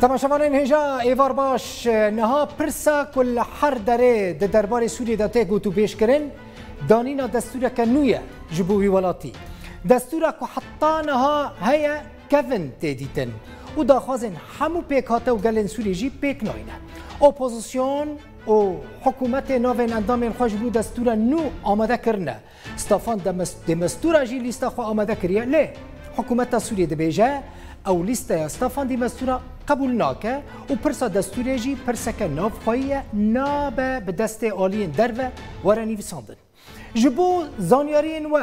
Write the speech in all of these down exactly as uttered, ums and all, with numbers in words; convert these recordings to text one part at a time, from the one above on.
Temaşevanên hêja, êvar baş. Niha pirsa ku li her derê di derbarê Sûriyê de tê gotûbêj kirin, danîna destûreke nû ye ji bo wî welatî. Destûra ku heta niha heye, kevin tê dîtin û daxwazên hemû pêkhate û gelên Sûriyê jî pêk nayîne. Opozîsyon û hikûmetê navên endamên xwe ji bo destûra nû amade kirine. Stefan Demes-, de Mistura jî lîsta xwe amade kiriye, lê hikûmeta Sûriyê dibêje, ew lîsteya Stefan de Mistura qebûl nake û pirsa destûrê jî pirseke navxweyî ye, nabe bi destê aliyên derve were nivîsandin. Ji bo zanyariyên we,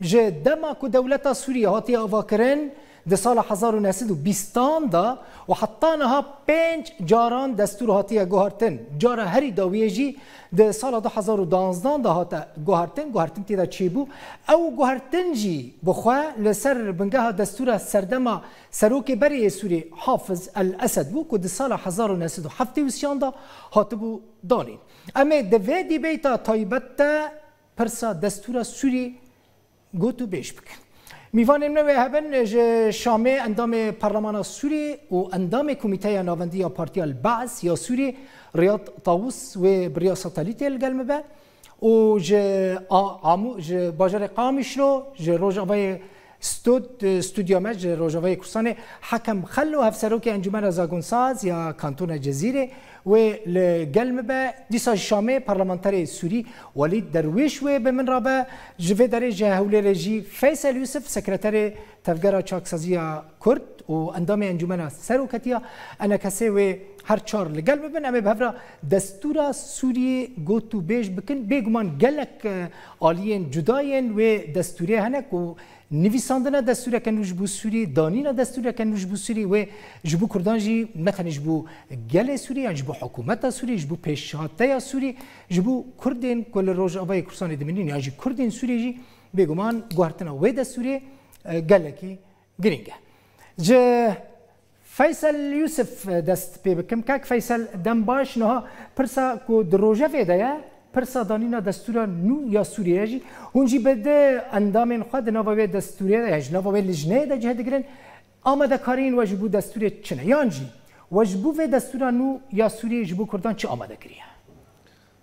ji dema ku dewleta Sûriyê hatiye avakirin, di sala hezar û neh sed û bîstan de û heta niha pênc caran destûr hatiye guhartin. Cara herî dawiyê jî di sala du hezar û duwazdeh de hate guhartin. Guhartin tê de çêbû. Ew guhartin jî bi xwe li ser bingeha destûra serdema serokê berê yê Sûrî Hafiz El Esed bû ku di sala hezar û neh sed û heftê û sêyan de hatibû danîn. Em ê di vê dîbeyta taybet de pirsa destûra Sûrî gotûbêj bikin. Mîvanên me wê hebin ji Şamê endamê Parlemana Sûrî û endamê Komîteya Navendî ya Partiya El-Ba'as ya Sûrî, Riyad Tawus, wê bi riya satelîtê li gel me be û ji A-, Amû-, ji bajarê Qamişlo, ji Rojavayê Stûd-, stûdya me ji Rojavayê Kurdistanê, Hekem Xello, hevserokê Encûmena Zagonsaz ya Kantona Cezîrê, wê li gel me be. Dîsa ji Şamê parlamenterê Sûrî Welîd Derwîş wê bi min re be. Ji vê derê ji Hewlêrê jî Feysel Yûsif, sekreterê Tevgera Çaksaziya Kurd û endamê Encûmena Seroketiya ENKSê wê her çar li gel me bin. Em ê bi hev re destûra Sûriyê gotûbêj bikin. Bêguman gelek, e, aliyên cuda yên wê destûrê hene ku nivîsandina destûreke nû ji bo Sûrî, danîna destûreke nû ji bo Sûrî wê ji bo Kurdan jî, ne tenê ji bo gelê Sûrî, yan ji bo hikûmeta Sûrî, ji bo pêşhateya Sûrî, ji bo Kurdên ku li Rojavayê Kurdistanê dimînin, yan jî Kurdên Sûrî jî bêguman guhertina wê destûrê, e, gelekî girîng e. Ji Feysel Yûsif dest pê bikim. Kak Feysel, dem baş. Niha pirsa ku di rojevê de ye, pirsa danîna destûra nû ya Sûriyê ye jî. Hûn jî bi di endamên xwe di nava wê destûrê de, ya ji nava wê lijneyê de cih digirin. Amadekariyên we ji bo destûrê çi ne? Yan jî we ji bo vê destûra nû ya Sûriyê ji bo Kurdan çi amade kiriye?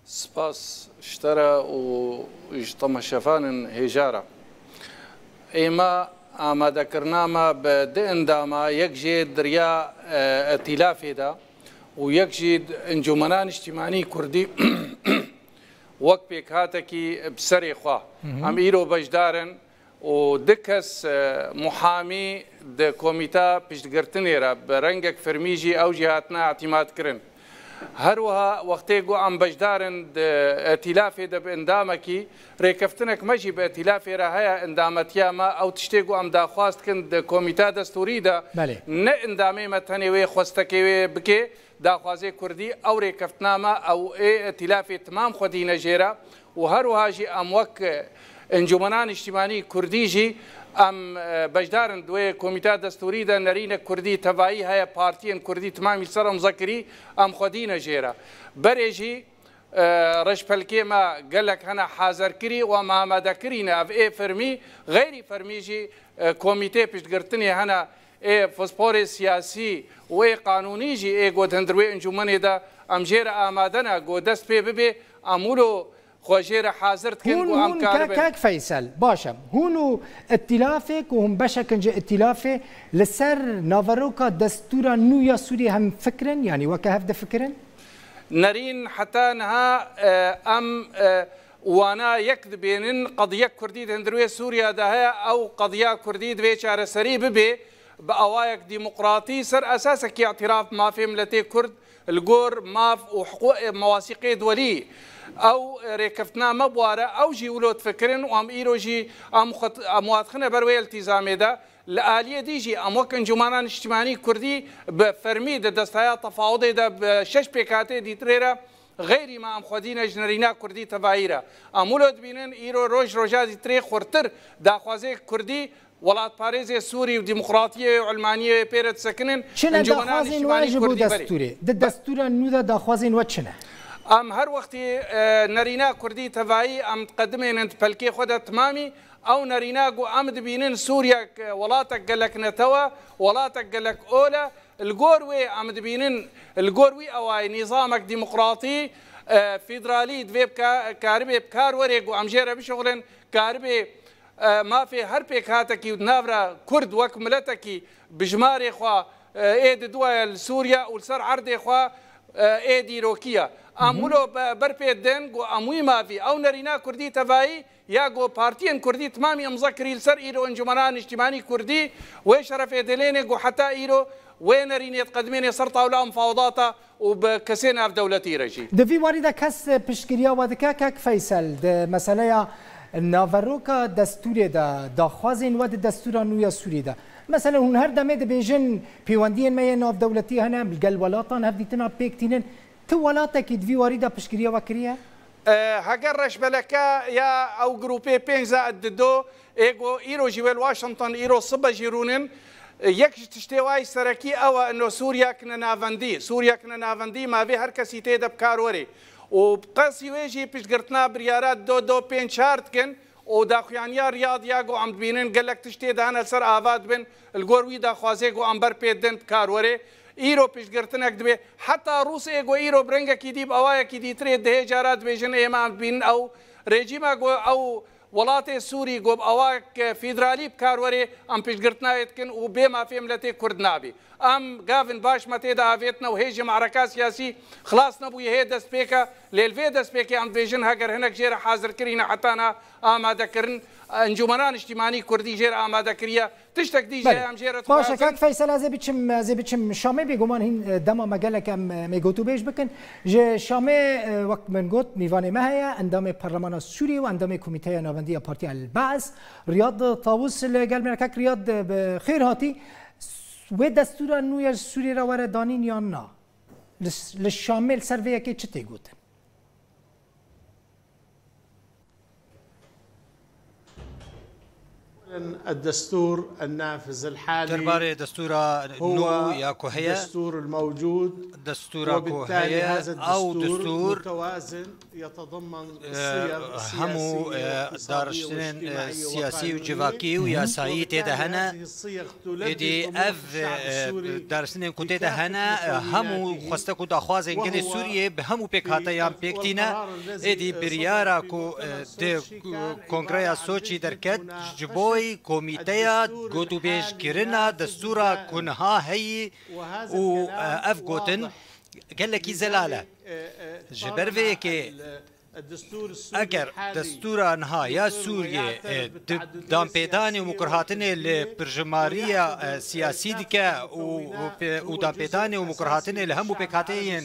Spas ji te re û ji temaşevanên hêja re. Êma amadekirina me bi du endama, yek jê di riya, e, îtîlafê de û yek jî Encûmena Niştimanî Kurdî wek pêkhatekî bi serê xwe. Hı hı. Em îro beşdar in û du kes, e, muhamî di komîta piştgirtinê re bi rengek fermî jî ew jî hatine îtîmat kirin. Her wiha wextê ku em beşdar in di îtîlafê de bi endamekî, rêkeftinek me jî bi îtîlafê re heye, endametiya me, ew tiştê ku em daxwaz dikin di komîta destûrî de, Belê. ne endamê me tenê wê xwestekê wê bike, daxwazê Kurdî, ew rêkeftina me, ew ê îtîlafê timam xwedîne jê re û her wiha jî em wek, e, Encûmena Niştimanî Kurdî jî em, e, beşdar in di wê komîta destûrî de, nerînek Kurdî tevayî heye, partiyên Kurdî timamî ser imze kirî, em xwedîne jê re. Berê jî, e, rejpelkê me gelek hene hazirkirî û em amadekirî ne. Ev ê fermî, xeyrî fermî jî, e, komîtê piştgirtinê hene, ê pisporê siyasî û ê qanûnî jî ê ku di hundir wê encûmenê de em jê re amade ne, ku dest pê bibe, em wilo xwe jê re hazir dikin Hûn, ku em hûn, karibin. Kak Feysel, baş e. Hûn û îtîlafê ku hûn beşek in ji îtîlafê li ser naveroka destûra nû ya Sûriyê hemfikir in, yanî weke hev difikirin? Nerîn heta niha, e, em, e, wana yek dibênin, qediya Kurdî di hundir wê Sûriya de heye, ew qediya Kurdî divê çareserî bibe bi awayek demokratî ser esasekî îtiraf mafê miletê Kurd li gor maf û hiqû-, mewasîqê duwelî. Ew rêkeftina me bi ware, ew jî wilo difikirin û em îro jî em xwe, em wa dixine ber wê îltîzamê de. Li aliyê dî jî em wek Encûmena Niştimanî Kurdî bi fermî di destaya tefawidê de bi şeş pêkhatê dîtirê re xeyrî me em xwedî ne ji nerîna Kurdî tevayî re. Em wilo dibînin îro roj roja dîtirê xurtir daxwazê Kurdî, welatparêzê Sûrî û demokratiyê wê û ilmaniyê wê pê re disekinin. Çi ne Encûmena daxwazên we Niştimanî ji bo Kurdî berê. destûrê? Di destûra nû de daxwazên we çi ne? Em her wextî, e, nerîna Kurdî tevayî em diqedimênin di pelkê xwe de timamî. Ew nerîna ku em dibînin Sûriyek, e, welatek gelek netew e, welatek gelek ol e, Li gor wê em dibînin, li gor wî ewayî nîzamek demokratî, e, federalî divê bika-, karibê bi kar were ku em jê re bişuxulin, karibê, e, mafê her pêkhatekî û di nav re Kurd wek miletekî bi jimarê xwe, e, ê diduwaye li Sûriye û li ser erdê xwe, e, ê dîrokî ye. Em wilo be-, berpê din ku em wî mafî, ew nerîna Kurdî tevayî, ya ku partiyên Kurdî timamî îmze kirî li ser îro Encûmena Niştîmanî Kurdî, wê şerefê dilêne ku heta îro wê nerînê diqedimêne ser tawla mufawedata û bi kesê navdewletî re jî. Di vî warî de kes piştgiriya we dike, kek Feysel, di meseleya naveroka destûrê de, daxwazên we di destûra nû ya Sûrî de. Mesela hûn her demê dibêjin pêwendiyên me yê navdewletî hene, li gel welatan hevdîtina pêk tînin. Tu welatekî di vî warî de piştgiriya we kiriye? E, heger reşbeleke ya ew grûpê pênc zed dido, ê ku îro jî wê li Washington, îro sibe jî rûnin, e, yek ji tiştê wayî serekî ew e, ino Sûriyek ne navendî. Sûriyek ne navendî, mavê her kesî tê de bi kar werê. Û bi qasî wê jî piştgirtina biryara do do pênc çar dikin, û daxuyaniya Riyad ya ku em dibînin gelek tiştê de hene ser ava dibin, li gor wî daxwazê ku em ber pê din bi kar were. Îro piştgirtinek dibe. Heta Rûsê ku îro bi rengekî dî bi awayekî dîtirê dihê cara dibêjin ê me em dibînin ew rejîma ku ew welatê Sûrî ku bi awayek federalî bi kar were em piştgirtina wê dikin û bê mafê miletê Kurd nabe. Em gavin baş me tê de avêtine û hê ji me'reka siyasî xilas nebûye, hê destpêk e. Lê li vê destpêkê em dibêjin heger hinek jê re hazirkirî ne heta na amadekirin, Encûmena Niştîmanî Kurdî jê re amade kiriye. Tiştek dî jî Belê. Em jê re Baş e, dixwazin. Kak Feysel, ez ê biçim, ez ê biçim Şamê, bêguman hîn, e, dema me gelek em, em ê gotûbêj bikin. Ji Şamê, e, wek min got, mîvanê me heye, endamê Parlemana Sûriyê û endamê Komîteya Navendî ya Partiya El Ba's, Riyad Tawus li gel me. Kak Riyad, e, bi xêr hatî. Wê destûra nû ya ji Sûriyê re were danîn yan na? Li, li Şamê li ser vê yekê çi tê gotin? الدستور النافذ الحالي Derbarê destûra هو nû ya ku heye, الدستور الموجود destûra ku وبالتالي heye, هذا ew الدستور destûr متوازن يتضمن e, صيغ hemû, سياسية e, واقتصادية daraştinên, e, واجتماعية siyasî û وقانونية civakî û yasayî tê de وبالتالي hene. هذه الصيغ تلبي Êdî طموح ev, الشعب e, السوري daraştinên ku tê de بكافة hene, e, hemû مكوناته xwestek û daxwazên gelê وهو Sûriyê bi hemû pêkhateyan pêk tîne. Êdî biryara ku, e, di Kongreya Soçî derket, ji bo komîteya gotûbêjkirina destûra ku niha heyî û, e, ev gotin gelekî zelal e. Ji ber vê yekê, eger destûra niha ya Sûriyê, e, di danpêdanê û mikurhatinê li pirjimariya, e, siyasî dike û, û pê-, û danpêdanê û mikurhatinê li hemû pêkhateyên,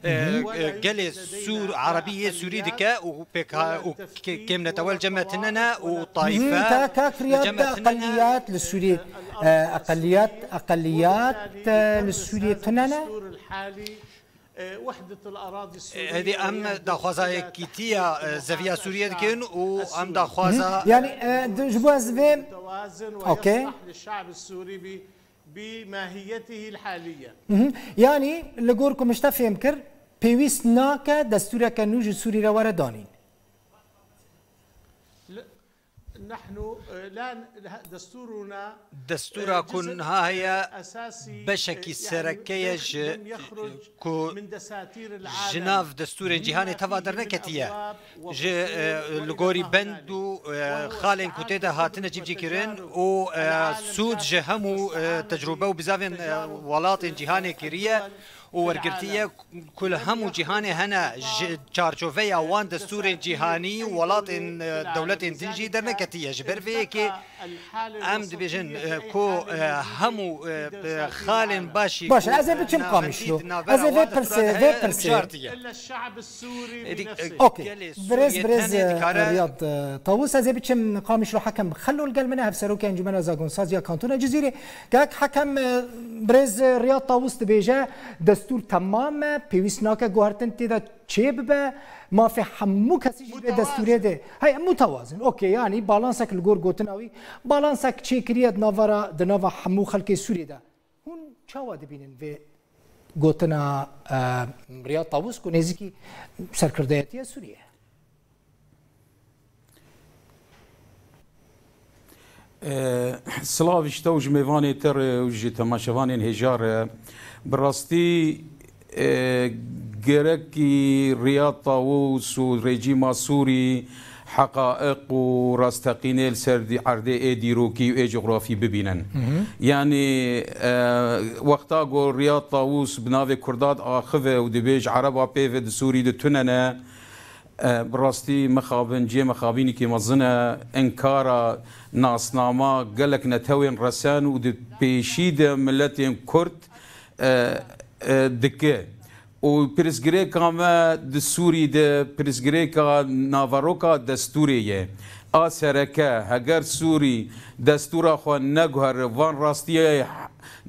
e, e, gelê Sûr, Erebî yê Sûrî dike û pêkha-, û kê-, kêmnetewe li cem me tune ne û tayîfe Ka-, kak li Riyad cem me tune ne. Eqeliyat li Sûriyê, e, eqeliyat, eqeliyat, e, li Sûriyê tune ne? Êdî em daxwaza yekîtiya, e, zeviya Sûriyê dikin û em daxwaza Yanî, e, di-, ji bo ez vê, okey. Mhm. Yanî, li gor ku min ji te fêm kir, pêwîst nake destûreke nû ji Sûrî re were danîn. Destûra ku niha heye beşekî sereke ye ji ku ji nav destûrên cîhanê teva derneketiye. Ji, e, li gorî bend û, e, xalên ku tê de hatine cîbicîkirin û, e, sûd ji hemû, e, tecrûbe û bizavên, e, welatên cîhanê kiriye û wergirtiye. Ku li hemû cîhanê hene, ji çarçoveya wan destûrên cîhanî û welatên, e, dewletên din jî derneketiye. Ji ber vê yekê em dibêjin, e, ku, e, hemû, e, e, xalên başî Baş, ku ez ê biçim navendî Qamişlo. di navbera Ez ê vê wan pirsê, destûran de vê heye, pirsê. bijartiye. Êdî, e, Okey. gelê Birêz, Sûriyê birêz, tenê e, dikare Riyad, e, Tawus, ez ê biçim Qamişlo Hekem Xelol gel min e, hevserokê Encûmena Zagonsaziya Kantona Cizîrê. Kak Hekem, e, birêz Riyad Tawus dibêje, destûr temam e, pêwîst nake guhertin tê de çê bibe, mafê hemû kesî jî vê destûrê de. Hey, mutewazin. Okey, yanî balansek li gor gotina wî, balansek çêkiriye di nava ra, di nava hemû xelkê Sûriyê de. Hûn çawa dibînin vê gotina, e, Riyad Tawus ku nêzîkî serkirdeyetiya Sûriyê ye? E, silav ji te û ji mêvanê te re û ji temaşevanên hêja re. Bi rastî, e, gerekî Riyad Tawûs û rejîma Sûrî heqaîq û rasteqînê li ser dî-, erdê ê dîrokî û ê cografî bibînin. Yanî, e, wexta ku Riyad Tawûs bi navê Kurda diaxive û dibêje Ereba pê ve di Sûrî de tune ne, E, bi rastî mixabin, cihê mixabînekî mezin e, inkara nasnama gelek netewên resen û di pêşî de miletên Kurd, e, e, dike. Û pirsgirêka me di Sûrî de, pirsgirêka naveroka destûrê ye. A sereke, heger Sûrî destûra xwe neguhere, van rastiyê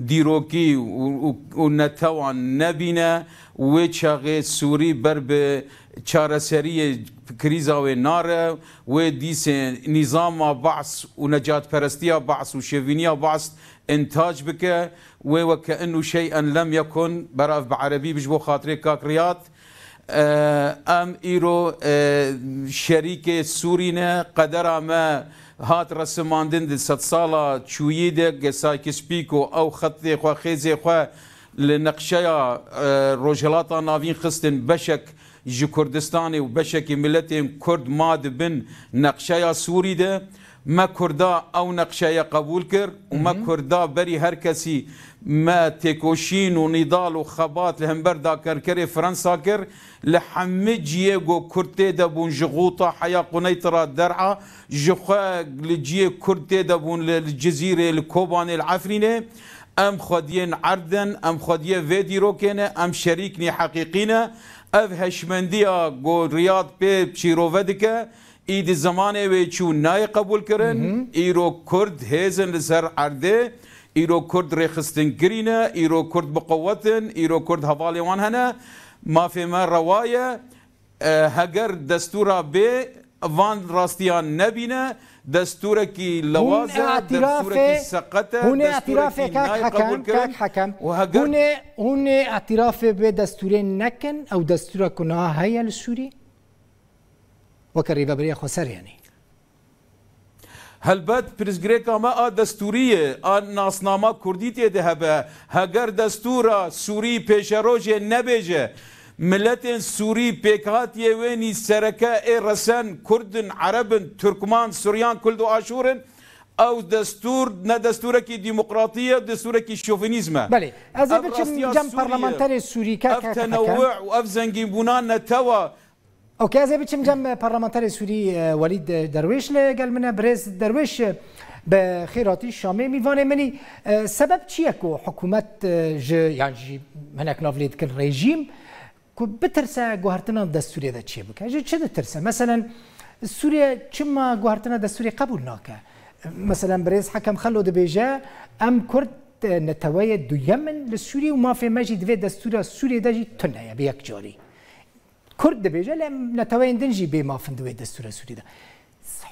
dîrokî û, û, û netewan nebîne, wê çaxê Sûrî ber bi çareseriyê krîza wê nare, wê dîsê nîzama Ba's û necatperestiya Ba's û şevîniya Ba's întac bike, wê weke innu şey'en lem yekun, berav bi erebî bi ji bo xatirê kak Riyad. E, em îro, e, şerîkê Sûrî ne, qedera me hat resimandin di sedsala çûyî de, Sykes-Picot ew xetê xwe, xêzê xwe li neqşeya, e, Rojhilata Navîn xistin, beşek ji Kurdistanê û beşekî miletên Kurd ma di bin neqşeya Sûrî de. Me Kurda ew neqşeye qebûl kir û me Kurda berî her kesî me têkoşîn û nîdal û xebat li hember dakarkerê Fransa kir. Li hemî ciyê ku Kurd tê de bûn, ji Xuta heya Quneytira der'a, ji xwe li ciyê Kurd tê de bûn, li, li Cizîrê, li Kobanê, li Efrînê, em xwediyên erd in, em xwediyê vê dîrokê ne, em şerîk nî heqîqî ne. Ev heşmendiya ku Riyad pê şîrove dike, î di zimanê wê çû nayê qebûlkirin. Îro Kurd hêz in li ser erdê, îro Kurd rêxistinkirî ne, îro Kurd bi qewet in, îro Kurd hevalê wan hene. Mafê me rewa ye. E, heger destûra bê, van rastiyan nebîne, destûrekî lewaz e, destûrekî seqet e, hûn ê destûrekî îtirafê, kak nayê Hekem, qebûlkirin. Kak Hekem, û heger hûn ê, hûn ê îtirafê bi vê destûrê nekin, ew destûra ku niha heye li Sûrî? Weke Rêveberiya Xweser, yanî. Helbet, pirsgirêka me a destûrî ye, a nasnama kurdî tê de hebe. Heger destûra Sûrî pêşerojê nebêje, miletên Sûrî pêkhatiyê wê nî sereke ê resen Kurd in, Ereb in, Tirkman, Suryan, Kurd û Aşûr in, ew destûr ne destûrekî demokratî ye, destûrekî şovinîzm e. Belê, ez ê biçim cem parlamenterê Sûrî, kak Hekem. Ev tenewû û ev zengînbûna netewa. Okey, ez ê biçim cem, e, parlamenterê Sûrî, e, Welîd, e, Derwêş li gel min e. Birêz Derwêş, e, bi xêr hatî Şamê mîvanê min î. E, sebeb çi ye ku hikûmet, e, ji, yan jî hinek nav lê dikin rejîm, ku bitirse guhertina destûrê de çê bike? Ji çi ditirse? Meselen, Sûriye çima guhertina destûrê qebûl nake? Meselen, birêz Hekem Xelo dibêje, em Kurd, e, neteweyê duyem in li Sûrî û mafê me jî di vê destûra Sûriyê de jî tune ye bi yek carî. Kurd dibêje, lê em neteweyên din jî bê maf in di wê destûra Sûrî de.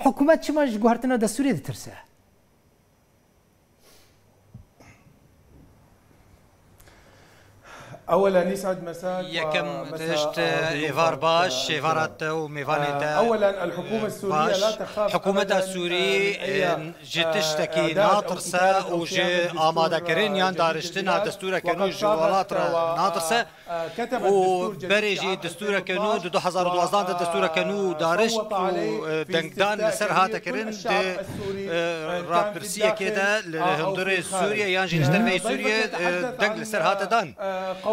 Hikûmet çima ji guhertina destûrê ditirse? Ewelen, yes'ed mesak we. Yekem tişt, êvar baş, êvara te û mêvanê te baş. Hikûmeta Sûrî, e, ji tiştekî natirse û ji amadekirin yan dariştina destûreke nû ji welat re natirse. Û berê jî destûreke nû, di du hezar û duwazdeh de destûreke nû darişt û, e, dengdan li ser hate kirin, di, e, rapirsiyekê de li, li hundirê Sûriye yan jî li derveyî Sûriye, e, deng li ser hate dan.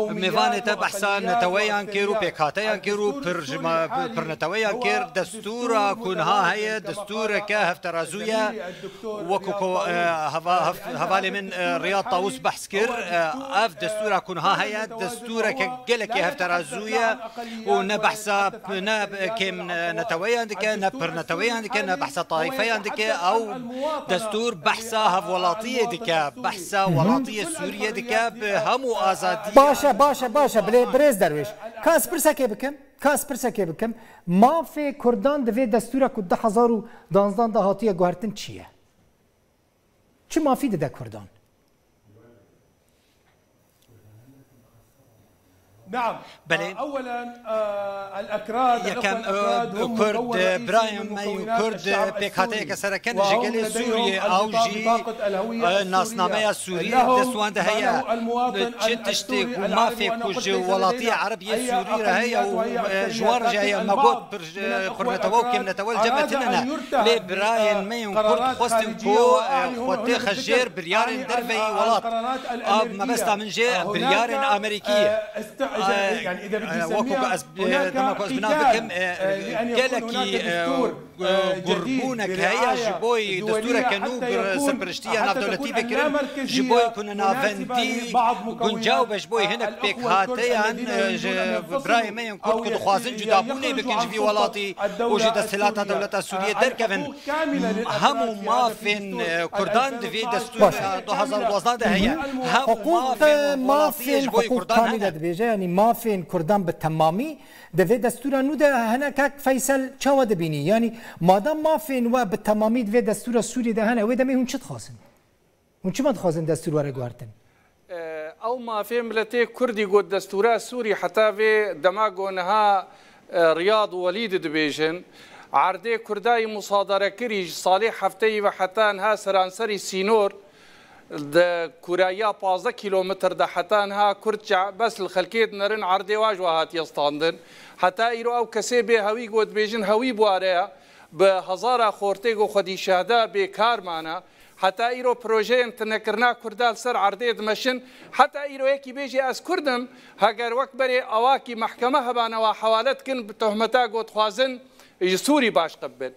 Mêvanê te behsa neteweyan kir û pêkhateyan kir û pir ji ma-, pir neteweyan kir. Destûra ku niha heye, destûreke hevterazû ye. Wekî ku, e, heva-, hev-, hevalê min, e, Riyad Tawûs behs kir, e, ev destûra ku niha heye, destûreke gelekî hevterazû ye û ne behsa, ne kêm neteweyan dike, ne pirneteweyan dike, ne behsa taîfeyan dike. Ew destûr behsa hevwelatiyê dike, behsa welatiyê Sûriyê dike, bi hemû azadiyê. Baş e, baş e, baş e. Bilê, birêz Derwêş. Ka ez pirsekê bikim? Ka ez pirsekê bikim? Mafê Kurdan di vê destûra ku du hezar û danzdan de hatiye guhertin çi ye? Çi mafî dide Kurdan? نعم. Belê. أولاً، آه، الأكراد، الأخوة Yekem, e, الأكراد هم Kurd, مكون e, رئيسي birayên من me yên مكونات Kurd, e, الشعب السوري. Pêkhateyeke sereke ne ji gelê Suriyê, ew jî, e, nasnameya Sûrî dest wan de heye. Çi tiştê ku mafê ku ji welatiyê Ereb yê Sûrî re heye û, e, ji wan re jî heye, me got, pir, e, pirnetewe û kêmnetewe li cem me tune ne. Lê birayên me yên Kurd xwestin ku, e, xwe têxe jêr biryarên derveyî welat. A, mebesta min jî biryarên Amerîkî ye. E, e, wekî ku ez, e, dema ku ez bi nav dikim, e, gelekî, e, gurbûnek heye ji bo destûreke nû bi serpiriştiya navdewletî bikirin, ji bo ku navendî guncaw be ji bo hinek pêkhateyan, e, ji birayê me yên Kurd ku dixwazin cudabûnê bikin ji vî welatî û ji desthilata dewleta Sûriyê derkevin. Hemû mafên, e, Kurdan di vê destûra du hazar û duwazdeh de heye. Hemû mafên welatiyê ji bo Kurdan hene. Hukuk, e, mafên, hukuk kamile dibêje, yanî mafên Kurdan bi temamî di vê destûra nû de hene. Kak Feysel, çawa dibînî? Yanî madem mafên we bi temamî di vê destûra Sûriyê de hene, wê demê hûn çi dixwazin? Hûn çima dixwazin destûr were guhertin? E, ew mafê miletê Kurdî got destûra Sûrî heta vê dema ku niha, e, Riyad û Welîd dibêjin, erdê Kurdayî musadare kirî ji salê hefteyî ve heta niha seranserî sînor di kûrayiya pazdeh kîlometr de heta niha Kurd ca-, bes li xelkê dinerin, erdê wa ji wa hatiye standin. Heta îro ew kesê bê hewî got dibêjin hewî bi ware ye, bi hezara xortê ku xwedî şehda bê kar mane. Heta îro projeyên tinekirina Kurda li ser erdê dimeşin. Heta îro yekî bêjê ez Kurd im, heger wek berê awakî mehkeme hebane wa hewale dikin bi tohmeta ku dixwazin ji Sûrî başqe bibin.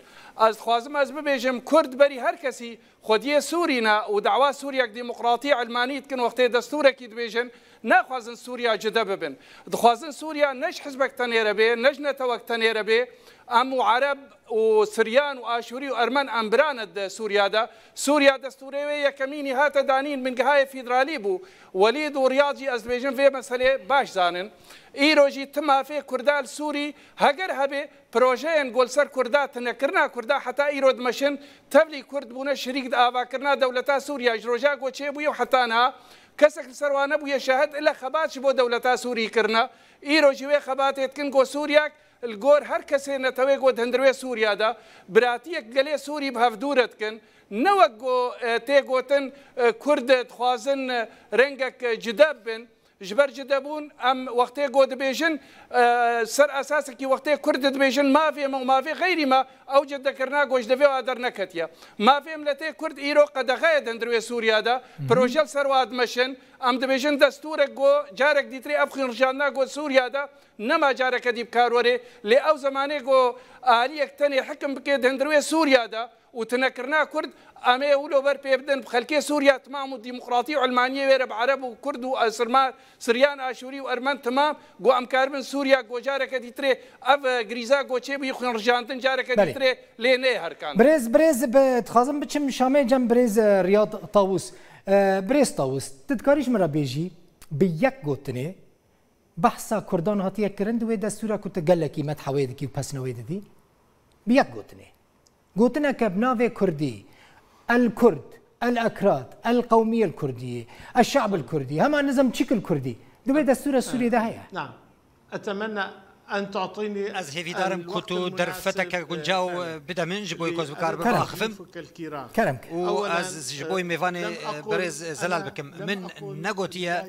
Ez dixwazim ez bibêjim, Kurd berî her kesî xwediyê Sûrî ne û dawa Sûriyek demokratî, ilmanî dikin, wextê destûrekî dibêjin, naxwazin Sûriya cide bibin. Dixwazin Sûriya ne ji hizbek tenê re bê, ne ji netewek tenê re bê. Em û Ereb û Siryan û Aşûrî û Ermen em bira ne di Sûriya de. Sûriya destûrê wê yekemînî hate danîn, bingehayê fîderalî bû. Welîd û Riyad jî, ez dibêjim, vê meselê baş zanin. Îro jî ti mafê Kurda li Sûrî heger hebe, projeyên ku li ser Kurda, tinekirina Kurda heta îro dimeşin, tevlî Kurd bûne şirîk di avakirina dewleta Sûriya ji roja ku çêbûye û heta niha kesek li ser wan nebûye şahid, ile xebat ji bo dewleta Sûrî kirine. Îro jî wê xebatê dikin ku Sûriyek li gor her kesê netewê ku di hundirê Sûriya de biratiyek gelê Sûrî bi hev dûr dikin. Ne wek ku, e, tê gotin, e, Kurd dixwazin, e, rengek, e, cide bibin. Ji ber cide bûn, em wextê ku dibêjin, e, ser esasekî wextê Kurd dibêjin mafê me û mafê xeyrî me, ew cidekirina ku ji devê wa derneketiye. Mafê miletê Kurd îro qedexeyê di hundirê Sûriya de, proje li ser wa dimeşin. Em dibêjin destûrek ku carek dîtirê ev xwînrijandina ku Sûriya de nema careke dî bi kar werê, lê ew zemanê ku aliyek tenê hikim bike di hundirê Sûriya de, û tinekirina Kurd, em ê wilo ber pê bidin bi xelkê Sûriya timam û demokratî û ilmaniyê wê re bi Ereb û Kurd û Sirma-, Siryan, Aşûrî û Ermen timam, ku em karibin Sûriya ku careke dîtirê ev, e, grîza ku çêbûyî xwînrijandin careke Belê. dîtirê lê neyê herkan. Birêz, birêz, bi, dixwazim biçim Şamê cem birêz, e, Riyad Tawus. E, birêz Tawus, tu dikarî ji min re bêjî, bi yek gotinê, behsa Kurdan hatiye kirin di wê destûra ku tu gelekî medha wê dikî û pesna wê didî? Bi yek gotinê. Gotineke bi navê Kurdî, El Kurd, El Ekrad, El Qewmî El Kurdî, El Şe'b El Kurdî, hema nizam çîk El Kurdî, di wê destûra Sûriyê de heye. نعم. أتمنى أن تعطيني Ez hêvîdar im ku tu الوقت المناسب، derfeteke guncaw, e، bide min ji bo ku ez bikaribim biaxivim. Kerem ke. Û ez ji bo mêvanê, e، berêz Zelal bikim. Min negotiye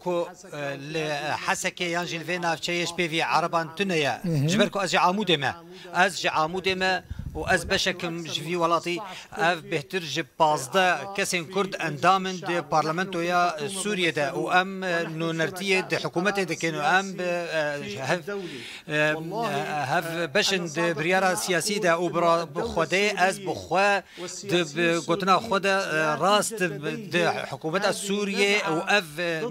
ku, e، li Hesekê yan jî li vê navçeyê ji pêvî Ereban tune ye. Ji ber ku ez ji Amûdê me. Ez ji Amûdê me û ez beşek im ji vî welatî. Ev bêhtir ji pazdeh kesên Kurd endam in di parlamentoya Sûriyê de û em, e، nûnertiyê di hikûmetê dikin û em bi, e، hev, e، hev beş in di biryara siyasî de û bi ra-, bi xwedê ez bi xwe di bi gotina xwe de, e، rast di hikûmeta Sûriyê û ev, e،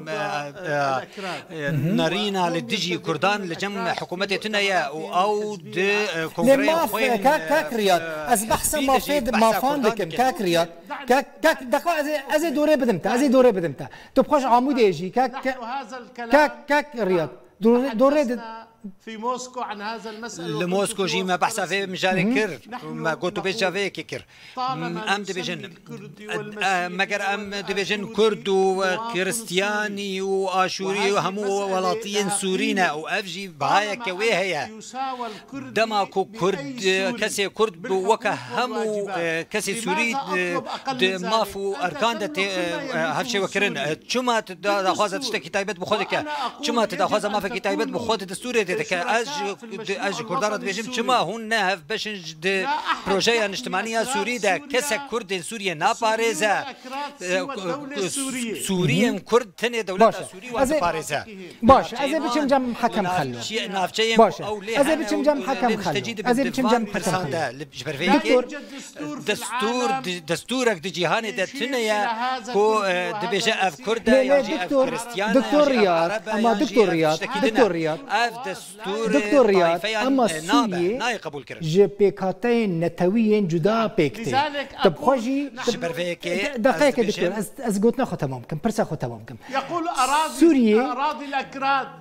e، e، nerîna li dijî Kurdan li cem hikûmetê tune ye û ew di, e، Lê kongreyên maf, xwe yên, kak, kak Riyad. Ez behsa mafê, mafan dikim, kak Riyad. Kak, kak, deqa ez ê, ez ê dorê bidim te, ez ê dorê bidim te. Tu bi xwe ji Amûdê jî, kak, kak, kak, kak Riyad. Dorê, dorê di-, Li Mosko jî me behsa vê mijarê kir. Me gotûbêja vê yekê kir. Em dibêjin, e, meger em dibêjin Kurd û, e, Kristiyanî û Aşûrî û hemû welatiyên Sûrî ne û ev jî bihayeke wê heye. Dema ku Kurd, e, kesê Kurd bi weke hemû, e, kesê Sûrî, e, di maf û erkan de tê, e, e, hevşêwekirin. E, çima tu da-, daxwaza tiştekî taybet bi xwe dike? Çima tu daxwaza mafekî taybet bi xwe di destûrê de dike? Ez ji, di, ez ji Kurdan re dibêjim, çima hûn ne hevbeş in ji di projeya niştimanî ya Sûrî de kesek Kurdên Sûriyê naparêze? E, Sûriyên Kurd tenê dewleta Sûrî wan diparêze. Baş, ez ê biçim cem Hekem Xelo. Navçeyên ku ew lê hene û lê mültecî dibin di van pirsan de, li, ji ber vê yekê destûr, di, destûrek di cîhanê de tune ye ku, e, dibêje ev Kurd e, yan jî ev Kristiyan e, yan jî ev Ereb e, yan jî ev tiştekî din e. Ev destûr, Doktor Riyad, taîfeyan, ama e, nabe, Sûriyê nayê qebûl kirin. Ji pêkhateyên netewî yên cuda pêk tê. Tu bi xwe jî, ji ber vê yekê, deqeyeke, doktor, ez, ez gotina xwe temam kim, pirsa xwe temam kim. Sûriyê.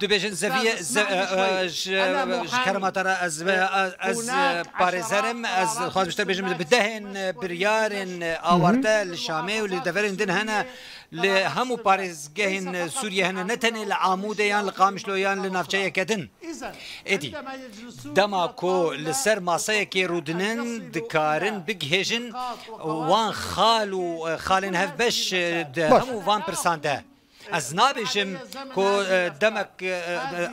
Dibêjin zeviye, ze-, e, e, ji, ji kerema te re ez, e, ez, e, parêzerim, ez xwazim ji te bêjim, bi dehên, e, biryarên, e, awarte li Şamê û li deverên din hene, li hemû parêzgehên, e, Sûriyê hene, ne tenê li Amûdê yan li Qamişlo yan li navçeyeke din. Êdî, dema ku li ser maseyekê rûdinin, dikarin bigihêjin wan xal û, e, xalên hevbeş, e, di hemû van pirsan de. Ez nabêjim ku, e, demek, e, e,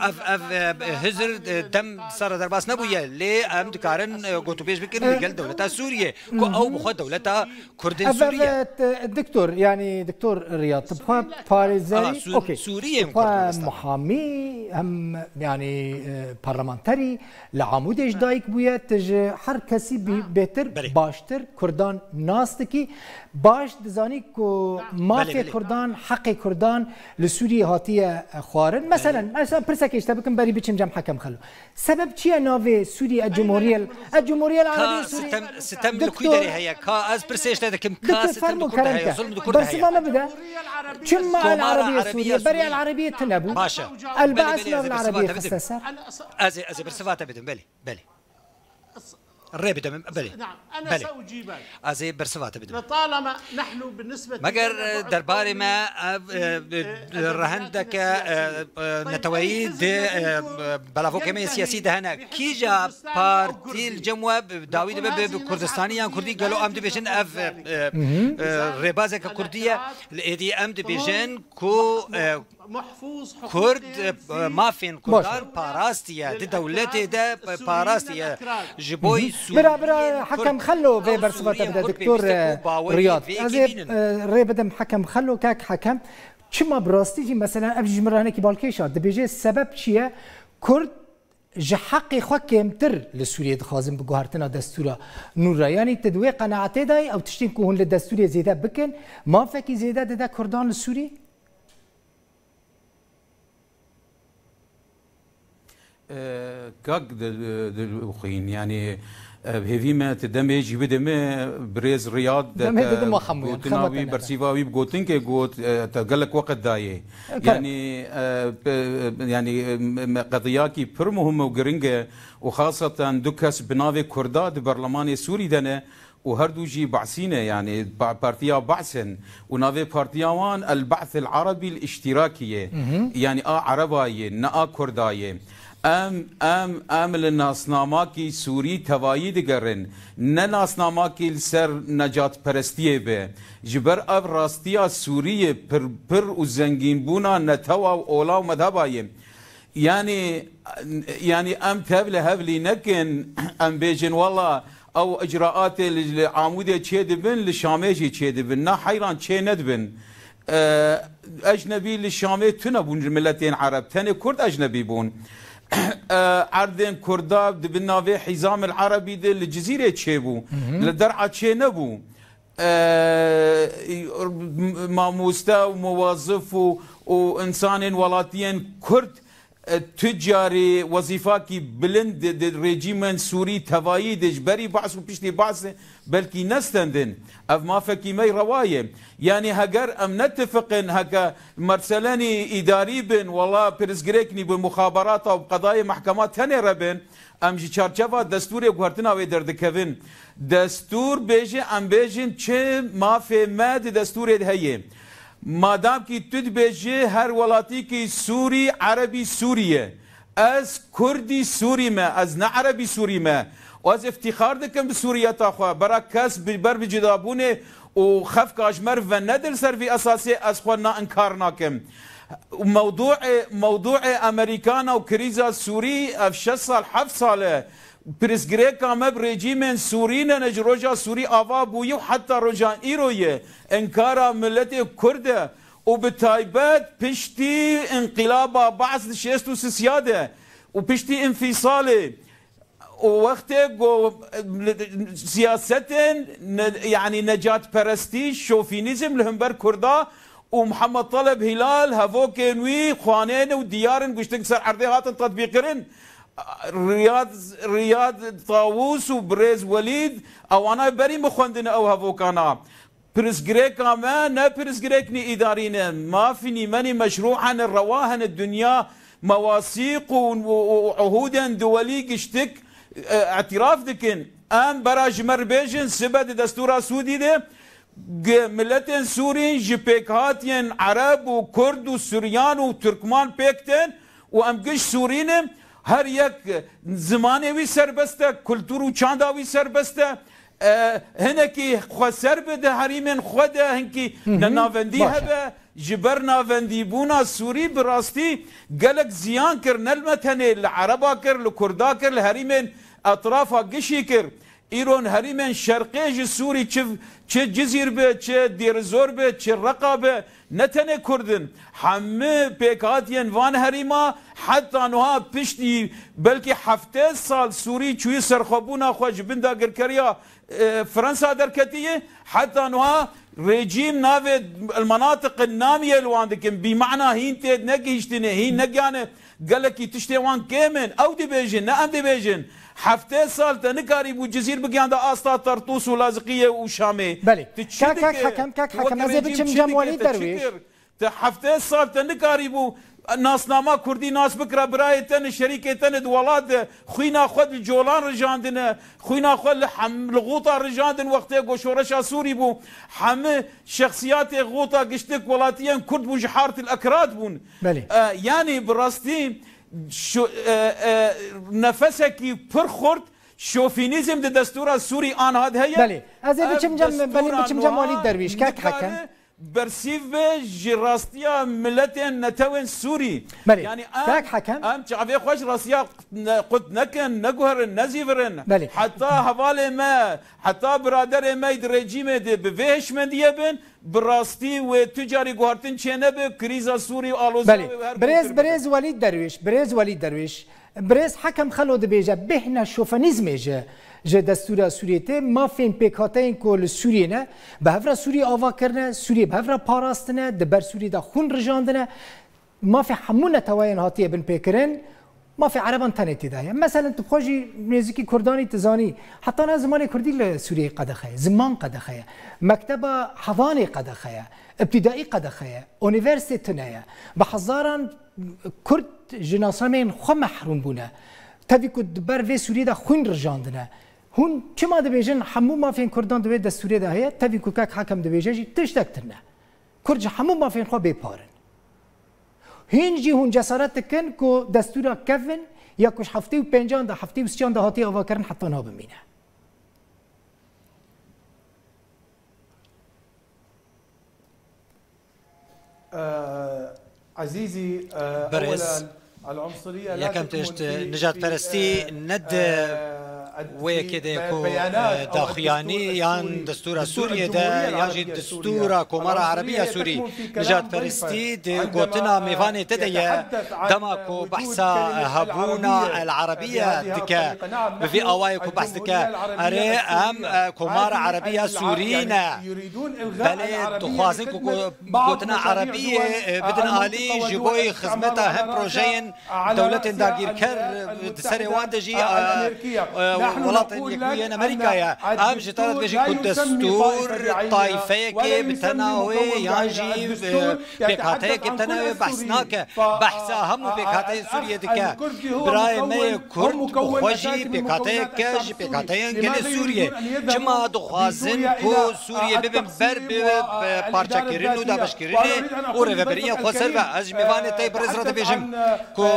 ev, ev, e, hizir, e, dem sera derbas nebûye, lê em dikarin, e, gotûbêj bikin li gel dewleta Sûriyê, ku ew bi xwe dewleta Kurdên Sûriyê. Evet, e, doktor, yani doktor Riyad, tu bi xwe parêzerî, okey. Sûriyên Kurd, muhamî, hem, yani, e, parlamenterî, li Amûdê ji dayik bûye, tu ji her kesî bî-, bêtir, baştir Kurdan nas dikî. Baş dizanî ku mafê Kurdan, heqê Kurdan li Sûriyê hatiye, e, xwarin. Meselen, mesela pirsekê ji te bikim, berî biçim cem Hekem Xelo. Sebep çi ye navê Sûriyê e Cumhuriyel, e Cumhuriyel Arabiyê Sûriyê? Sitem, sitem li ku derê heye? Ka ez pirsê ji te dikim, ka sitem li ku de heye? Zulm li ku de heye? Bersiva me bide. Çima El Arabiye Sûriyê? Berê El Arabiye tune bû. Baş e. El Baas nav El Arabiye xiste ser. Ez ê, ez ê bersiva te bidim, belê, belê. Rê bide min, belê. Belê. Ez ê bersiva te bidim. Meger, e, derbarê me ev, e, e, rehendeke, e, e, neteweyî di, e, e, belavokê me yên siyasî de hene. Kîja partî li cem we bi dawî dibe bi, bi Kurdistanî yan Kurdî? Gelo em dibêjin ev, e, e, e, rêbazeke Kurdî ye. Li êdî em dibêjin ku, e, Kurd, e, mafên Kurdan parastiye, di dewletê de parastiye. Ji bo Sûriyên Kurd, Hekem Xelo vê bersiva te bide, doktor Riyad. Ez ê, e, rê bidim Hekem Xelo, kak Hekem. Çima bi rastî jî, mesela, ev jî ji min re hinekî balkêş a. Dibêje sebep çi ye? Kurd ji heqê xwe kêmtir li Sûriyê dixwazin bi guhertina destûra nû re. Yanî tu di wê qenaetê de yî, ew tiştên ku hûn li destûrê zêde bikin, mafekî zêde dide Kurdan li Sûrî? E, kak di, di, di xwîn, yanî, e, hêvî me, ti demê jî bide me, birêz Riyad de gotina wî, bersiva wî bi gotinkê got, e, te gelek weqt dayê. Yanî, e, pe-, yanî, e, me, qediyakî pir muhim û giring e û xaseten du kes bi navê Kurda di berlemanê Sûrî de ne, û her du jî Baasî ne, yanî pa-, partiya Baas in û navê partiya wan El Baath El Arabi El Îştîrakî ye. Yanî a Ereba ye, ne a Kurda ye. Em, em, em li nasnamakî Sûrî tevayî digerin, ne nasnamakî li ser necatperestiyê be. Ji ber ev rastiya Sûriyê pir, pir û zengînbûna netewa û ola û medheba ye. Yanî, yanî em tev li hevlî nekin, em bêjin, wela ew icraatê li, li Amûdê çêdibin, li Şamê jî çêdibin. Na heyran çê nedibin. E, ecnebî li Şamê tune bûn ji miletên Ereb. Tenê Kurd ecnebî bûn. E, erdên Kurda di bin navê Hîzam el Erebî de li Cizîrê çêbû. Li Der'a çê nebû. E, mamoste û muwazif û, û insanên welatiyên Kurd e, tu carî wezîfakî bilind di, di rejîmên Sûrî tevayî de ji berî Baas û piştî Baas belkî nestendin. Ev mafekî me rewa ye. Yanî heger em netifiqin, heke merselenî îdarî bin, wela pirsgirêk nî bi muxaberata û qedayê mehkema tenê re bin, em ji çarçeva destûrê guhertina wê derdikevin. Destûr bêje, em bêjin çi mafê me di destûrê de heye. Madamkî tu dibêjî her welatîkî Sûrî, Erebî Sûrî ye. Ez Kurdî Sûrî me, ez ne Erebî Sûrî me. Û ez îftîxar dikim bi Sûriyeta xwe. Bera kes bi, ber bi cudabûnê û xefka ji me re venedin ser vî esasê, ez xwe na inkar nakim. Mewdûê, mewdûê Amerîkana û krîza Sûrî ev şeş sal, heft sal e. Pirsgirêka me bi rejîmên Sûrî ne, ne ji roja Sûrî ava bûyî û heta roja îro ye. Inkara miletê Kurd e û bi taybet piştî înqilaba Baas di şêst û sisiya de û piştî înfîsalê û wextê ku siyasetên ne-, yanî necatperestî, şofînîzm li hember Kurda û Mihemed Taleb Hîlal, hevokên wî, xwanên û diyar in, guştik ser erdê hatin tetbîqkirin. Riyad, Riyad Tawûs û birêz Welîd, ewana berî min xwendine ew hevokana. Pirsgirêka me ne pirsgirêknî îdarî ne. Mafî nîmenî meşrû hene, rewa hene, dinya mewasîq û, û, û, û uhûdên duwelî giştik, e, îtiraf dikin. Em bera ji me re bêjin, sibe di destûra Sûdî de, G-, miletên Sûrî ji pêkhatiyên Ereb û Kurd û Suryan û Tirkman pêk tên û em giş Sûrî ne, her yek zimanê wî serbest e, kultur û çanda wî serbest e. E, hinekî xweser be di herîmên xwe de, hinkî Hı hı. ne navendî Baş e. hebe. Ji ber navendîbûna Sûrî bi rastî gelek ziyan kir, ne li me tenê, li Ereba kir, li Kurda kir, li herîmên etrafa gişî kir. Îro herîmên şerqê ji Sûrî çi, çi Cizîr be, çi Dêrizor be, çi Reqa be, ne tenê Kurd in. Hemî pêkhatiyên van herîma heta niha piştî belkî heftê sal Sûrî çûyî serxwebûna xwe ji bin dagirkeriya, e, Fransa derketiye. Heta niha rejîm navê el-menatiq namiyê li wan dikin. Bîmana hîn tê negihiştine, hîn negiyane. Gelekî tiştê wan kêm in. Ew dibêjin, ne em dibêjin. Heftê sal te nikarîbû Cizîr bigihanda asta Tartûs û Laziqiyê û Şamê. Belê. Tu çi Kak, kak dike? Hekem, kak Tu Hekem, weke ez ê rejîm biçim çi cem dike? Welîd Te çi Derwîş. kir? Te heftê sal te nikarîbû nasnama kurdî nas bikira, birayê te ne, şerîkê te ne di welat de xwîna xwe di colan rijandine, xwîna xwe li hem-, li Xûta rijandin wextê ku şoreşa Sûrî bû. Hemî şexsiyatê Xûta giştik welatiyên kurd bûn, ji Hart el Ekrad bûn. Belê. E, yanî bi rastî şu, e, e, nefesekî pir xurt şofînîzm di destûra Sûrî anha de heye. Belê. Ez ê Ev biçim cem, belê destûra biçim cem niha Welîd Derwîş, kek nikare Hekem. bersîv be ji rastiya miletên netewên Sûrî. Belê. Yanî em, Kek Hekem. em çavê xwe ji rastiya ne, qut nekin, neguherin, nezîvirin. Belê. Heta hevalê me, heta biraderê me di rejîmê de bi vê hişmendiyê bin, bi rastî wê tu carî guhartin çênebe, krîza Sûrî û aloziya Belê. wê her Birêz, birêz Welîd Derwîş, birêz Welîd Derwîş. Birêz Hekem Xelo dibêje, bêhna şovenîzmê ji, ji destûra Sûriyê tê, mafên pêkhateyên ku li Sûriyê ne, bi hev re Sûriyê ava kirine, Sûriyê bi hev re parastine, di ber Sûriyê de xûn rijandine, mafê hemû neteweyên hatiye binpêkirin, mafê Ereban tenê tê de ye. Meselen, tu xwe jî nêzîkî Kurdanî tu zanî, heta niha zimanê Kurdî li Sûriyeyê qedexe ye, ziman qedexe ye, mekteba hevanê qedexe ye, îbtîdaî qedexe ye, unîversîte tune ye. Bi hezaran Kurd ji nasamên xwe mehrûm bûne. Tevî ku di ber vê Sûriyê de xwîn rijandine. Hûn çima dibêjin hemû mafên Kurdan di wê destûrê de heye? Tevî ku kek Hekem dibêje jî tiştek tune. Kurd ji hemû mafên xwe bê par in. Hîn jî hûn cesaret dikin ku destûra kevin ya ku ji heftê û pêncan de, heftê û sîyan de hatiye avakirin heta niha bimîne. Ee, Ezîzî, e, Birêz, ewelen, el-unsuriye la yekem tekmul tişt, fi, nijadperestî fi, e, ne di e, Wê yekê de ku, e, daxuyanî yan destûra Sûriyê de yan jî destûra Komara Erebî ya Sûrî, nijadperestî di gotina mêvanê te de ye. Dema ku behsa, e, hebûna El Erebiye dike, bi vî awayê ku behs dike, erê, em, e, Komara Erebî ya Sûrî ne. Belê dixwazin ku go-, gotina Erebiyê, e, bidin alî ji bo xizmeta hin projeyên dewletên dagîrker, e, di serê wan de jî, e, e, welatên Yekbûyên Amerîka ye. Em ji te re dibêjin ku destûr tayfeyekê bi tena wê yan jî, e, pêkhateyekê bi tena wê behs nake. Behsa hemû pêkhateyên Sûriyê dike. Birayê me yê Kurd bi xwe jî pêkhateyeke ji pêkhateyên gelê Sûriyê. Çima dixwazin ku Sûriyê bibin ber bi, bi parçekirin û dabeşkirinê û rêveberiya xweser ve? Ez ji mêvanê te yê birêz re dibêjim ku,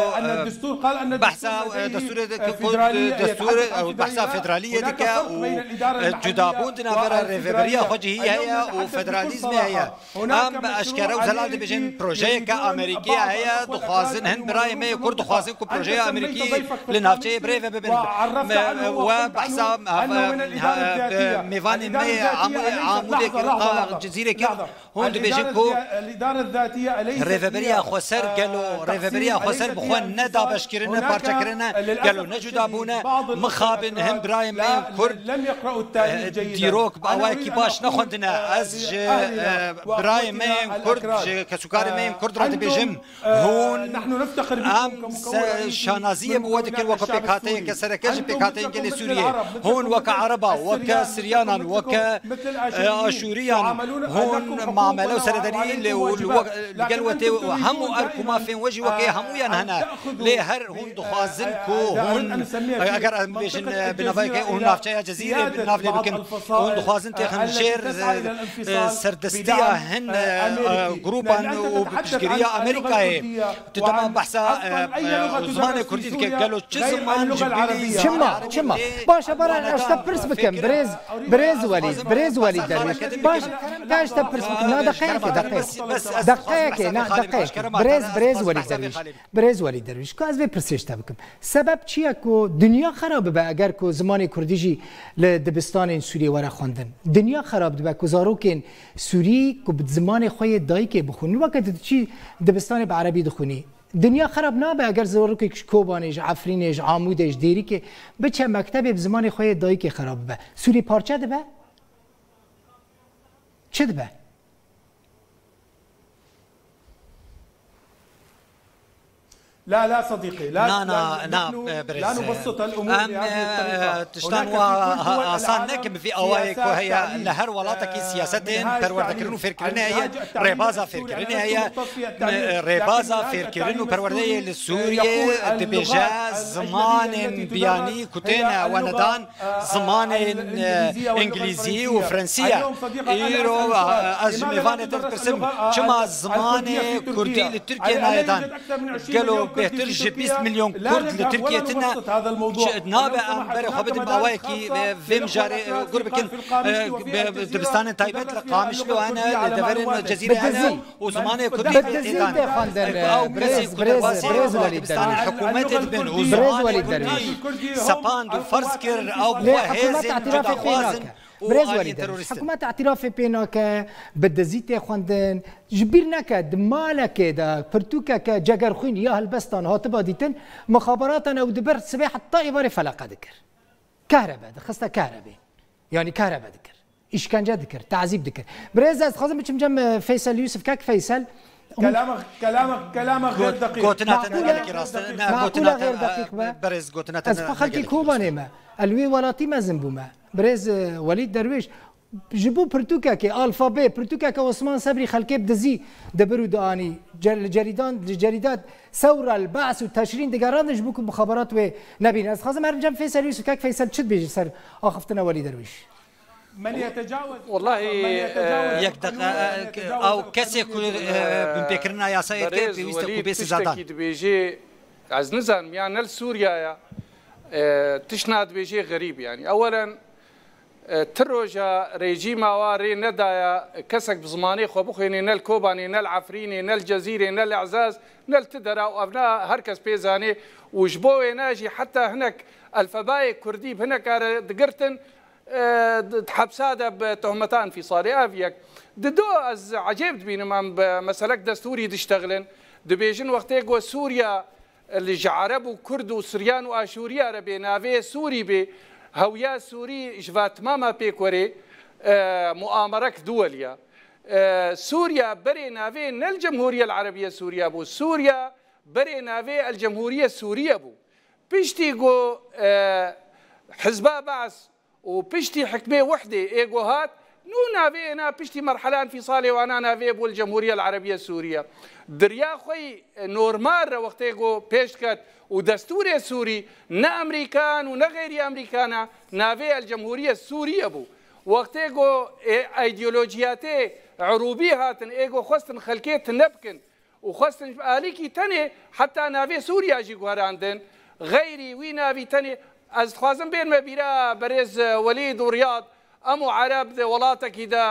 e, behsa, e, destûrê de, ku, ku destûr, e, behsa federaliyê dike û, e, cudabûn di navbera rêveberiya xwe cihî heye û federalîzmê heye. Em bi eşkere û zelal dibêjin, projeyeke Amerîkî heye, dixwazin hin birayê me yê Kurd dixwazin ku projeya Amerîkî li navçeyê birêve bibin. Me, we behsa, ha, ha, mêvanê me yê Amû-, Amûdê kir, a, Cizîrê kir. Hûn dibêjin ku rêveberiya xweser, gelo rêveberiya xweser bi xwe ne dabeşkirin, ne parçekirin e, gelo ne cuda bûne, mixabin hin birayên me yên Kurd, e, dîrok bi awayekî baş nexwendine. Ez ji, e, birayên me yên Kurd, ji kesûkarên me yên Kurd re dibêjim, hûn, em se-, şanaziyê bi we dikin weke pêkhateyeke sereke ji pêkhateyên gelê Sûriyê. Hûn weke Ereba, weke Siryanan, weke, e, Aşûriyan, hûn mamele û seredarî li, li we-, li gel we tê û hemû erk û mafên we jî weke hemûyan hene. Lê her hûn dixwazin ku hûn, eger em bêjin, e, bi navayeke hûn navçeya Cezîrê bi nav lê bikin, hûn dixwazin têxin jêr, e, e, serdestiya hin, e, e, grûpan û bi piştgiriya Amerîkayê. Tu dema behsa, e, e, zimanê Kurdî dike, gelo çi ziman ji bilî zimanê Çima? Erebî Çima? Baş e, bara ez te pirs bikim, birêz, birêz Welîd, birêz Welîd Derwîş. Baş, ka ez te pirs bikim, na deqeyekê, deqeyekê. Deqeyekê, na deqeyekê. Birêz, birêz Welîd Derwîş. Birêz Welîd Derwîş, ka ez vê pirsê ji te bikim. Sebeb çi ye ku dinya xera bibe eger ku zimanê Kurdî jî li dibistanên Sûriyê were xwendin? Dinya xera dibe ku zarokên Sûrî ku bi zimanê xwe yê dayikê bixwînin, weke tu diçî dibistanê bi erebî dixwînî, dinya xerab nabe eger zarokek ji Kobanê, ji Efrînê, ji Amûdê, ji Dêrikê biçe mektebê bi zimanê xwe yê dayikê xerab bibe. Sûrî parçe dibe? Çi dibe? لا، لا صديقي، لا، Na, na, لا، na, نحن e, birêz, لا e, نبسط الأمور em, بهذه الطريقة. e, tiştan هناك wa في كل دول a-, asan العالم nekin bi vî awayê ku سياسات heye. Li تعليم، her welatekî e, siyasetên نهاج perwerdekirin û التعليم، fêrkirinê heye, نهاج rêbaza التعليم fêrkirinê heye, التي تريد أن تكون الأسس e, rêbaza التعليم، لكن fêrkirin û المستقبل، perwerdeyê li e, Sûriyê يقول dibêje اللغات الأجنبية zimanên التي biyanî تدرس، ku هي têne اللغة wenedan, zimanên, e, îngilîzî û frensî ye. Îro, e, ez ji mêvanê te dipirsim, çima zimanê kurdî li Tirkiyeyê nayê dan? Gelo bêhtir ji bîst milyon kurd li Tirkiyeyê tune? Çi nabe em berê xwe bidin bi awayekî, e, vê mijarê, e, gur bikin, e, bi, bi dibistanên taybet li Qamişlo hene, li deverên Cezîrê hene û zimanê kurdî tê dan. Ew kesê ku derbasî dibistanên hikûmetê dibin û zimanê kurdî sepand û ferz kir, ew bi xwe hêzên cudaxwaz in û aliyên terorîst in. Hikûmet îtirafê pê nake, bi dizî tê xwendin. Ji bîr neke, di malekê de pirtûkeke cegerxwîn ya helbestan hatiba dîtin, mixaberatan ew di ber sibê heta êvarê feleqe dikir. Kehrebe, dixiste kehrebê. Yanî kehrebe dikir. Îşkence dikir, tazîb dikir. Birêz, ez dixwazim biçim cem, e, Feysel Yûsif, kek Feysel. كلامك، كلامك، كلامك غير دقيق. Gotina te ne gelekî rast e. Ne, gotina te, e, berêz, gotina te ne gelekî rast e. Ez xwe xelkê Kobanê me. Ez li wî welatî mezin bûme. Birêz, e, Welîd Derwêş, ji bo pirtûkekê, alfabê, pirtûkeke Osman Sebrî xelkê bi dizî dibir û dianî. Ce-, li cerîdan, li cerîdat Sewra, El Ba's û Teşrîn digerandin ji bo ku mixaberat wê nebîn. Ez dixwazim herim cem Feysel Yûsif, kek Feysel, çi dibêjî ser axiftina Welî Derwîş? من يتجاوز، Wellahî, من يتجاوز، e, yek deqe, e, ew kesê ku, e, binpêkirina yasayê dike, pêwîst e ku bê sizadan. Tiştekî dibêjê, ez nizanim, ya ne li Sûriya ya, e, tiştna dibêjê xerîb, yanî. Ewelen, E, ti roja rejîma wa rê nedaya kesek bi zimanê xwe bixwênê, ne li Kobanê, ne li Efrînê, ne li Cezîrê, ne li Ezaz, ne li ti dera û evna her kes pê zanê û ji bo wêna jî heta hinek elfebayê kurdî bi hineka re digirtin, e, di, di hepsa de bi tohmeta enfîsalê. Ev yek. Di do ez ecêb dibînim em bi meselek destûrî diştexilin. Dibêjin wextê ku Sûriya li ji Ereb û Kurd û Siryan û Aşûriya re bê navê Sûrî bê, hewiya Sûrî ji va timama pêk werê, e, muamerek duweliya. E, Sûriya berê navê ne El Cemhuriye El Erebiye Sûriye bû. Sûriya berê navê El Cemhuriye Sûriye bû. Piştî ku, e, Hizba Baas û piştî hikmê Wehdê ê ku hat, nû navê êna piştî merhela enfîsalê wana navê bû El Cemhuriye El Erebiye Sûriye. Di riya xwe yî normal re wextê ku pêş diket û destûrê Sûrî ne Amerîkan û ne xeyrî Amerîkana navê El Cemhuriye Sûriye bû. Wextê ku ê îdeolojiyatê Erûbî hatin, ê ku xwestin xelkê tune bikin, û xwestin ji alîkî tenê heta navê Sûriya jî guherandin. Xeyrî wî navî tenê, ez dixwazim bênme bîra berêz Welîd û Riyad, em û Ereb di welatekî de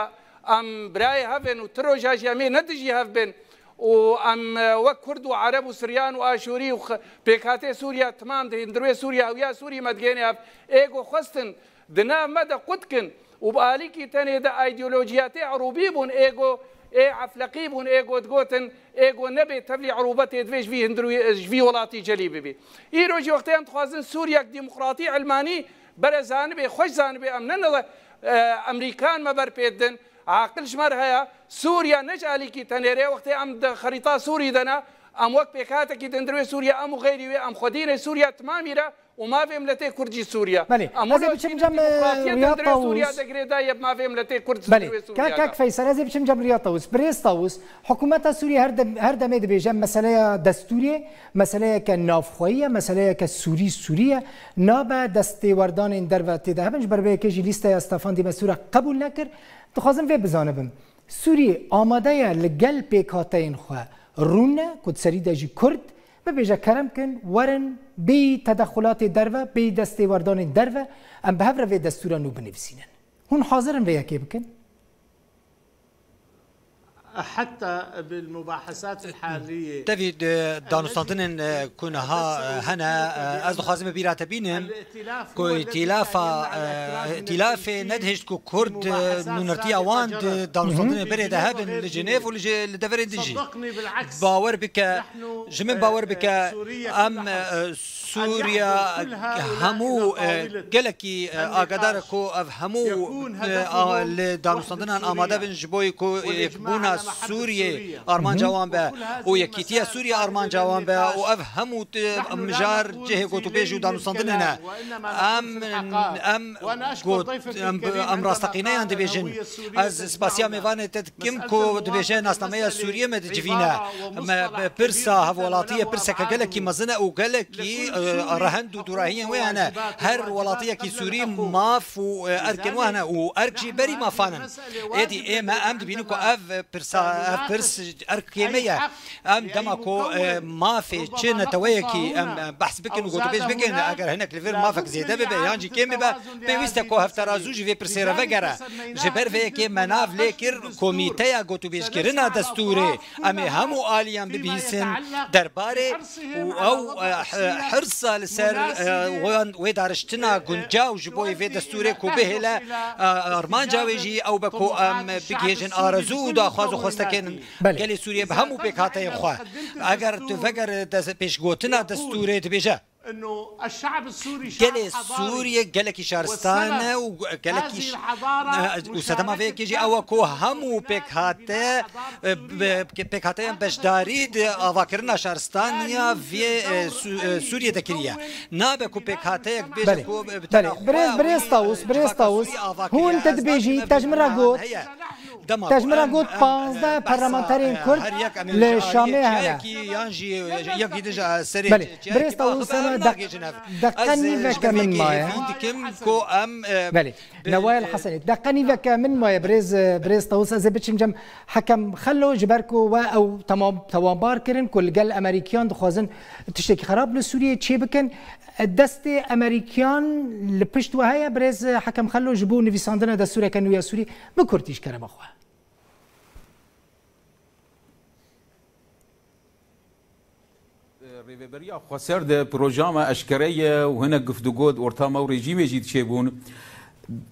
em birayê hev in û ti roja jî em ê ne dijî hev bin û em, e, wek Kurd û Ereb û Siryan û Aşûrî û x-, pêkhatê Sûriya timam di hundirê Sûriya, hewiya Sûrî me digihêne hev. Ê ku xwestin di nav me de qut kin û bi alîkî tenê de îdeolojiyatê Erûbî bûn, ê ku ê efleqî bûn, ê ku digotin, ê ku nebê tevlî erûbetê divê ji vî hundirûyê, ji vî welatî celî bibî. Îro jî wextê em dixwazin Sûriyek demokratî, ilmanî bere zanibê, xweş zanibê, em ne, ne, e, Amerîkan me ber pê didin, aqil ji me re heye, Sûriya ne ji alîkî tenê re, wextê em di xerîta Sûrî de ne, em wek pêkhatekî di hundirê Sûriya, em û xeyrî wê, em xwedî ne Sûriya timamî re, û mafê miletê Kurd jî Sûriye. Belê. Em Ez ê wilo biçim çînê cem, e, demokratiyê Riyad dendire Tawus. Sûriye de girêdayî ye bi mafê miletê Kurd Belê. Sûriye. Kak, kak Feysel, ez ê biçim cem Riyad Tawus. Birêz Tawus, hikûmeta Sûriye her dem-, her demê dibêje meseleye destûrê, meseleyeke navxweyî ye, meseleyeke Sûrî, Sûrî ye. Nabe destêwerdanên derve tê de hebin. Ji ber vê yekê jî lîsteya Stefan de Mistura qebûl nekir. Dixwazim vê bizanibim. Sûrî amade ye li gel pêkhateyên xwe rûne ku di serî de jî Kurd bibêje kerem kin, werin bêyî tedexulatê derve, bêyî destêwerdanên derve, em bi hev re vê destûra nû binivîsînin. Hûn hazir in vê yekê bikin? حتى بالمباحثات الحالية Tevî di danûstandinên, e, ku niha, e, hene, e, ez dixwazim bi bîra te bînim ku îtîlafa, e, îtîlafê nedihişt ku Kurd, e, nûnertiya wan di danûstandinê berê de hebin li Cenêv û li jê, li deverên din jî. Bawer bike, ji min bawer bike, em, e, Sûriya hemû, e, gelekî, e, agadar e ku ev hemû, e, a, li danûstandinan amade bin ji bo ku yekbûna Sûriyê armanca wan be û yekîtiya Sûriye armanca wan be û ev hemû, e, mijar cihê gotûbêj û danûstandinê ne. Em, em got, em, em rasteqîneyan dibêjin. Ez spasiya mêvanê te dikim ku dibêje nasnameya Sûriyê me dicivîne. Me, pirsa hevwelatiyê pirseke gelekî mezin e û gelekî, e, rehend û dûrahiyên wê hene. Her welatiyekî Sûrî maf û, e, erkên wê hene û erk jî berî mafan in. Êdî ê me em dibînin ku ev pirsa, ev pirs erkê me ye. Em dema ku, e, mafê çi neteweyekî em, e, behs bikin û gotûbêj bikin, eger hinek li vir mafek zêde bibe yan jî kêm bibe, pêwîst e ku hevterazû ji vê pirsê re vegere. Ji ber vê yekê me nav lê kir Komîteya Gotûbêjkirina Destûrê. Em ê hemû aliyan bibihîsin derbarê û ew, e, h-, hirsa li ser, e, wan wê dariştina guncaw ji bo vê destûrê ku bihêle, e, armanca wê jî ew be ku em bigihêjin arezû û daxwaz û xwestekên Belê. Gelê Sûriyê bi hemû pêkhateyên xwe. Eger tu veger des-, pêşgotina destûrê dibêje. Gelê Sûriyê gelekî şaristan e û gelekî ş-, e, û sedema vê yekê jî ew e ku hemû pêkhate, e, be-, pêkhateyên beşdarî di avakirina şaristaniya vê, e, Sû-, e, Sûriyê de kiriye. Nabe ku pêkhateyek bêje Belê. ku, e, bi Belê. tena xwe Birêz, birêz wî, Tawus, e, birêz civaka Tawus. Sûrî avakiye. Hûn te Ez dibêjî, nabînim te ji min re ev got. heye. Dema Te ji min re got, panzdeh parlamenterên Kurd li Şamê hene. Yan jî yekî din ji serê Belê, çiyayekî birêz Tawus, hema deq-, deqe nîveke min maye. Belê. Newayel Hesenê, deqe nîveke min maye, birêz, birêz Tawus, ez ê biçim cem Hekem Xelo, ji ber ku we ew temam, tewanbar kirin ku li gel Emerîkiyan dixwazin tiştekî xerab li Sûriyê çê bikin. Destê Emerîkiyan li pişt we heye, birêz Hekem Xelo, ji bo nivîsandina destûreke nû ya Sûrî, bi kurtî ji kerema xwe. Rêveberiya Xweser de proja me eşkere ye û hinek guftûgo di orta me û rejîmê jî diçêbûn.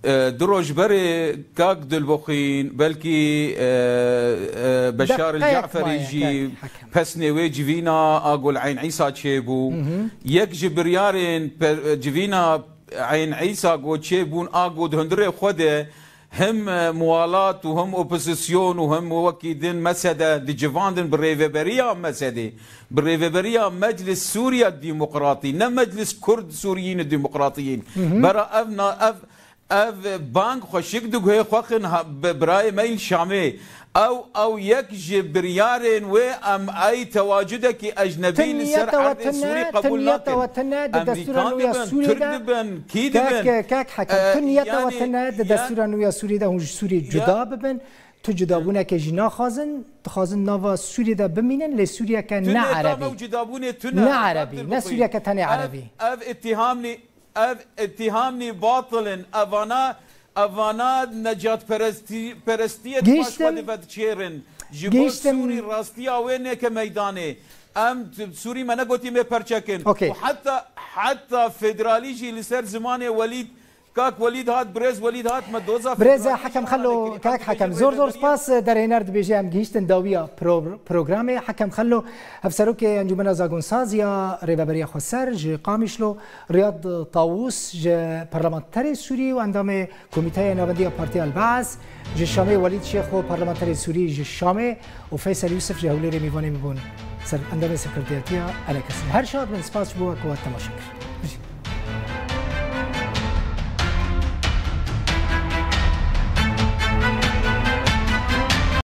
E, du roj berê kak Dilboxîn, belkî, e, e, Beşar el Deqeyek Caferî maye, jî kak Hekem. Pesnê wê civîna a go li Eyn Îsa çêbû. Hı hı. Yek ji biryarên pe-, civîna Eyn Îsa go çêbûn a go di hundirê xwe de him, e, muwalat û him opozîsyon û him wekî din mesede dicivandin bi rêveberiya mesedê, bi rêveberiya Meclis Sûriya Demokratî, ne Meclis Kurd Sûriyîn Demokratiyîn. Hı hı. Bera ev na-, ev, ev bang xweşik diguhê xwe xin ha-, bi-, birayê me yîn Şamê. Ew, ew yek ji biryarên wê em ey tewacudekî ecnebî Tu li ser niyeta we erdê tune, Sûrî tu qebûl niyeta nakin. we tune di destûra Emerîkan nû ya dibin, Sûrî Tirk de. dibin, kî dibin? Kek, kek Hekem, E, tu niyeta we yani, tune di ya-, destûra nû ya Sûrî de hûn ji Sûrî ya- cuda bibin. Tu cudabûneke jî naxwazin, dixwazin nava Sûrî de bimînin, lê Sûriyeke Tu ne nêta erebî. me û cudabûnê tune, Ne Kak erebî, ne Dilbixî. Sûriyeke tenê Ev, erebî. ev îtîhamnî, ev îtîhamnî batil in. Evana, evana necatperestî-, perestiyê di paş Gihîştim. xwe de vediçêrin. Ji bo Gihîştim. Sûrî rastiya wê neke meydanê. Em t-, Sûrî me negotî me perçekin. Okey. Û heta, heta federalî jî li ser zimanê Welîd, Kak Welîd hat, birêz Welîd hat, me doza Birêz federalî Hekem jî Xelo, anekirî. Kak Heta Hekem, bêje zor zor rêveberiya. spas, derhêner dibêje em gihîştin dawiya pro-, programê. Hekem Xelo, Hevserokê Encûmena Zagonsaz ya Rêveberiya Xweser ji Qamişlo, Riyad Tawus ji parlamenterê Sûrî û endamê Komîteya Navendî ya Partiya El-Baas, ji Şamê Welîd Şêxo, parlamenterê Sûrî ji Şamê û Feysel Yûsif ji Hewlêrê mîvanê min bûn. Ser-, endamê Serkirdeyatiya Enekesê. Her şad bin, spas ji bo we ku we temaşe kir.